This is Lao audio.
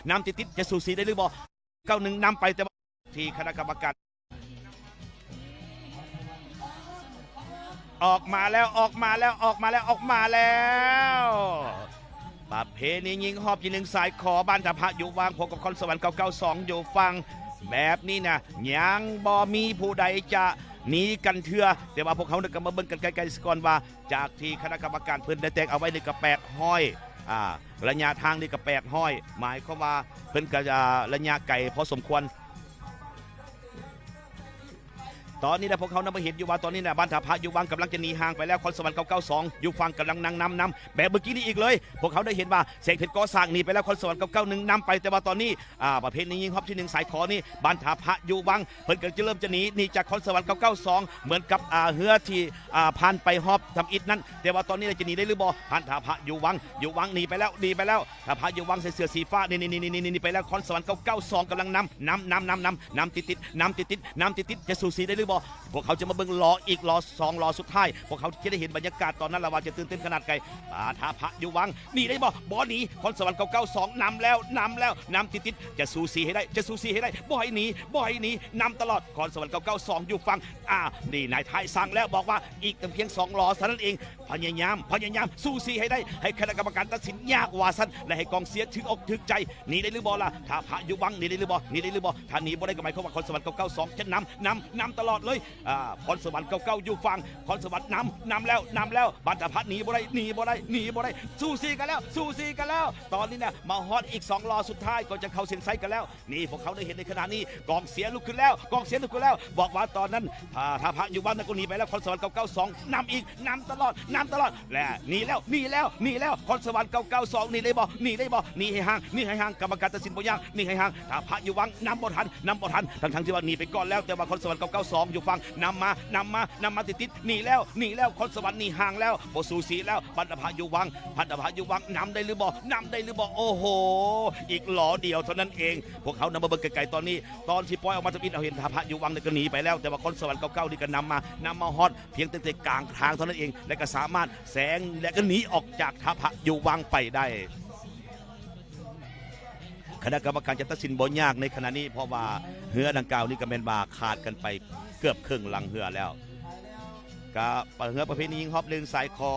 ນຳຕິດໆ ຈະສູສີໄດ້ຫຼືບໍ່? ເກົ້າໜຶ່ງ ນຳໄປ ແຕ່ວ່າທີ່ຄະນະກຳມະການ ອອກມາແລ້ວ ອອກມາແລ້ວ ອອກມາແລ້ວ ອອກມາແລ້ວ. ປະເພນີຍິງຮອບທີໜຶ່ງ ສາຍຂໍ ບ້ານທ່າພະຢູ່ວັງ ພົບກັບຄອນສະຫວັນ ເກົ້າເກົ້າສອງ ຢູ່ຝັ່ງ. ແບບນີ້ນະ ຍັງບໍ່ມີຜູ້ໃດຈະໜີກັນເທື່ອ, ແຕ່ວ່າພວກເຮົານີ້ກໍມາເບິ່ງກັນໃກ້ໆ ສາກ່ອນວ່າ ຈາກທີ່ຄະນະກຳມະການເພິ່ນໄດ້ແຈ້ງເອົາໄວ້ນີ້ກໍ ແປດຮ້ອຍ ອ່າ ໄລຍະທາງນີ້ກໍ ແປດຮ້ອຍ ໝາຍຄວາມວ່າເພິ່ນກໍ ອ່າ ໄລຍະໄກພໍສົມຄວນ. ຕອນນີ້ນະ ພວກເຮົານຳມາເຫັນຢູ່ວ່າ ຕອນນີ້ນະ ບ້ານທ່າພະຢູ່ວັງກຳລັງຈະໜີຫ່າງໄປແລ້ວ, ຄອນສະຫວັນ ເກົ້າເກົ້າສອງ ຢູ່ຝັ່ງກຳລັງນຳນຳນຳ ແບບເມື່ອກີ້ນີ້ອີກເລີຍ. ພວກເຮົາໄດ້ເຫັນວ່າ ແສງເພັດກໍ່ສ້າງໜີໄປແລ້ວ, ຄອນສະຫວັນ ເກົ້າເກົ້າໜຶ່ງ ນຳໄປ, ແຕ່ວ່າຕອນນີ້ ອ່າ ປະເພນີຍິງຮອບທີໜຶ່ງ ສາຍຂໍນີ້ ບ້ານທ່າພະຢູ່ວັງ ເພິ່ນກໍຈະເລີ່ມຈະໜີ ໜີຈາກຄອນສະຫວັນ ເກົ້າເກົ້າສອງ ເໝືອນກັບ ອ່າ ເຮືອທີ່ ອ່າ ຜ່ານໄປຮອບທຳອິດນັ້ນ, ແຕ່ວ່າຕອນນີ້ລະຈະໜີໄດ້ຫຼືບໍ່? ທ່ານທ່າພະຢູ່ວັງ ຢູ່ວັງ ໜີໄປແລ້ວ ໜີໄປແລ້ວ. ທ່າພະຢູ່ວັງໃສ່ເສື້ອສີຟ້າ ນີ້ໆໆໆ ໜີໄປແລ້ວ. ຄອນສະຫວັນ ເກົ້າເກົ້າສອງ ກຳລັງນຳ ນຳ ນຳ ນຳ ນຳ ນຳຕິດໆ ນຳຕິດໆ ນຳຕິດໆ ຈະສູສີໄດ້ຫຼືບໍ່? ພວກເຮົາຈະມາເບິ່ງລໍ້ອີກ ລໍ້ສອງລໍ້ສຸດທ້າຍ ພວກເຮົາຈະໄດ້ເຫັນບັນຍາກາດຕອນນັ້ນລະວ່າຈະຕື່ນເຕັ້ນຂະໜາດໃດ. ອ່າ ທ່າພະຢູ່ວັງ ໜີໄດ້ບໍ່? ບໍ່ໜີ. ຄອນສະຫວັນ ເກົ້າເກົ້າສອງ ນຳແລ້ວ ນຳແລ້ວ ນຳຕິດໆ ຈະສູສີໃຫ້ໄດ້ ຈະສູສີໃຫ້ໄດ້ ບໍ່ໃຫ້ໜີ ບໍ່ໃຫ້ໜີ ນຳຕະຫຼອດ. ຄອນສະຫວັນ ເກົ້າເກົ້າສອງ ຢູ່ຝັ່ງ ອ່າ ນີ້ນາຍທ້າຍສັ່ງແລ້ວ ບອກວ່າອີກແຕ່ພຽງສອງລໍ້ເທົ່ານັ້ນເອງ. ພະຍາຍາມ ພະຍາຍາມ ສູ້ຊີໃຫ້ໄດ້ ໃຫ້ຄະນະກຳມະການຕັດສິນຍາກວ່າຊັ້ນ ແລະ ໃຫ້ກອງເຊຍຖືກອົກຖືກໃຈ. ໜີໄດ້ຫຼືບໍ່ລະ? ທ່າພະຢູ່ວັງ ໜີໄດ້ຫຼືບໍ່? ໜີໄດ້ຫຼືບໍ່? ຖ້າໜີບໍ່ໄດ້ ກໍໝາຍຄວາມວ່າຄອນສະຫວັນ ເກົ້າເກົ້າສອງ ຈະນຳ ນຳ ນຳຕະຫຼອດເລີຍ. ອ່າ ຄອນສະຫວັນ ເກົ້າເກົ້າ ຢູ່ຝັ່ງ ຄອນສະຫວັນນຳ ນຳແລ້ວ ນຳແລ້ວ. ບ້ານທ່າພະໜີບໍ່ໄດ້ ໜີບໍ່ໄດ້ ໜີບໍ່ໄດ້ ສູ້ຊີກັນແລ້ວ ສູ້ຊີກັນແລ້ວ. ຕອນນີ້ນະ ມາຮອດອີກສອງລໍ້ສຸດທ້າຍ ກໍຈະເຂົ້າເສັ້ນໄຊກັນແລ້ວ. ນີ້ພວກເຂົາໄດ້ເຫັນໃນຂະນະນີ້ ກອງເຊຍລຸກຂຶ້ນແລ້ວ ກອງເຊຍລຸກຂຶ້ນແລ້ວ ບອກວ່າຕອນນັ້ນ ອ່າ ທ່າພະຢູ່ວັງນັ້ນກໍໜີໄປແລ້ວ ຄອນສະຫວັນ ເກົ້າເກົ້າສອງ ນຳອີກ ນຳຕະຫຼອດ ນຳຕະຫຼອດ ແລະ ໜີແລ້ວ ໜີແລ້ວ ໜີແລ້ວ. ຄອນສະຫວັນ ເກົ້າເກົ້າສອງ ໜີໄດ້ບໍ່? ໜີໄດ້ບໍ່? ໜີໃຫ້ຫ່າງ ໜີໃຫ້ຫ່າງ ກຳມະການຕັດສິນບໍ່ຍາກ ໜີໃຫ້ຫ່າງ. ທ່າພະຢູ່ວັງ ນຳບໍ່ທັນ ນຳບໍ່ທັນ ທັງໆທີ່ວ່າໜີໄປກ່ອນແລ້ວ ແຕ່ວ່າຄອນສະຫວັນ ເກົ້າເກົ້າສອງ ຢູ່ຝັ່ງ ນຳມາ ນຳມາ ນຳມາຕິດໆ ໜີແລ້ວ ໜີແລ້ວ. ຄອນສະຫວັນໜີຫ່າງແລ້ວ ບໍ່ສູ້ສີແລ້ວ. ພັນທະພະຢູ່ວັງ ພັນທະພະຢູ່ວັງ ນຳໄດ້ຫຼືບໍ່? ນຳໄດ້ຫຼືບໍ່? ໂອ້ໂຫ ອີກລໍ້ດຽວເທົ່ານັ້ນເອງ. ພວກເຮົານຳມາເບິ່ງໄກໆ ຕອນນີ້ ຕອນທີ່ປ່ອຍອອກມາທຳອິດ ເຮົາເຫັນທ່າພະຢູ່ວັງນີ້ກໍໜີໄປແລ້ວ ແຕ່ວ່າຄອນສະຫວັນ ເກົ້າເກົ້າ ນີ້ກໍນຳມາ ນຳມາຮອດພຽງແຕ່ກາງທາງເທົ່ານັ້ນເອງ ແລະ ກໍສາມາດແຊງ ແລະ ກໍໜີອອກຈາກທ່າພະຢູ່ວັງໄປໄດ້. ຄະນະກຳມະການຈະຕັດສິນບໍ່ຍາກໃນຂະນະນີ້ ເພາະວ່າເຮືອດັ່ງກ່າວນີ້ກໍແມ່ນວ່າຂາດກັນໄປເກືອບເຄິ່ງຫຼັງເຮືອແລ້ວ. ກະເຮືອປະເພນີຍິງຮອບໜຶ່ງ ສາຍຂໍ